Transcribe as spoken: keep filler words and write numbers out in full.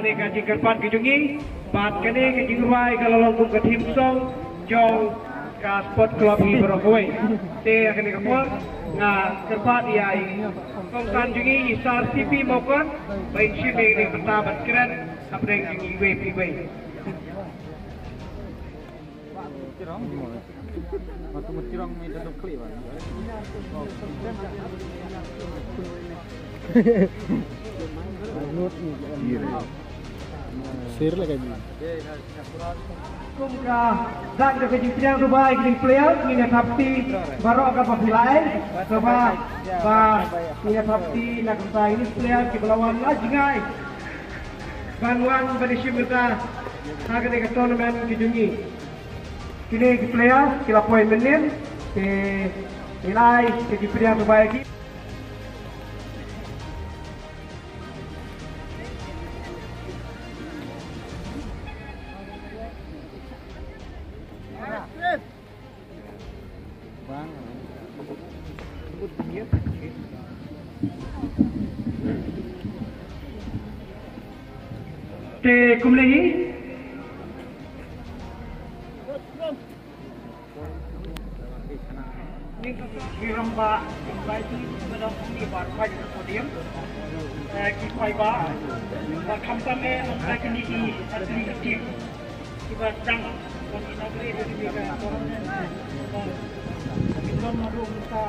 Kane ka jingkyrpad ka jong ngi, bad kane ka jingrwai ka la long kum ka theme song jong ka Sport Club hi baroh kawei. Te ha kane ka por nga kyrpad ïa i kongsan jong ngi, i Sir C P Mawkon, ba in shim ïa kane ka bynta ban kren hapdeng jong ngi iwei pa iwei. Sir lagi. Kum ka dak da ka jingpdiang Dubai ka jingpdiang, ngi ïa thap kti baroh ka ba phi lai, kaba ba ngi ïa thap kti na ka bynta ïa ki pdiang ki ba la wan la jngai ban wan ban ïashim bynta ha kane ka tournament ka jong ngi. Kine ki player ki la poi mynnin, te ngi ai te ki pdiang Dubai ki. Te kumne hi. Ngi ramba invite ngi ba dang ngi bar five podium. Eh, ki five ba. Ba kham tam eh ngi ki ni ki athlete team. Ki ba dang kon inaugurate ki ba. Ki don ma dum ta.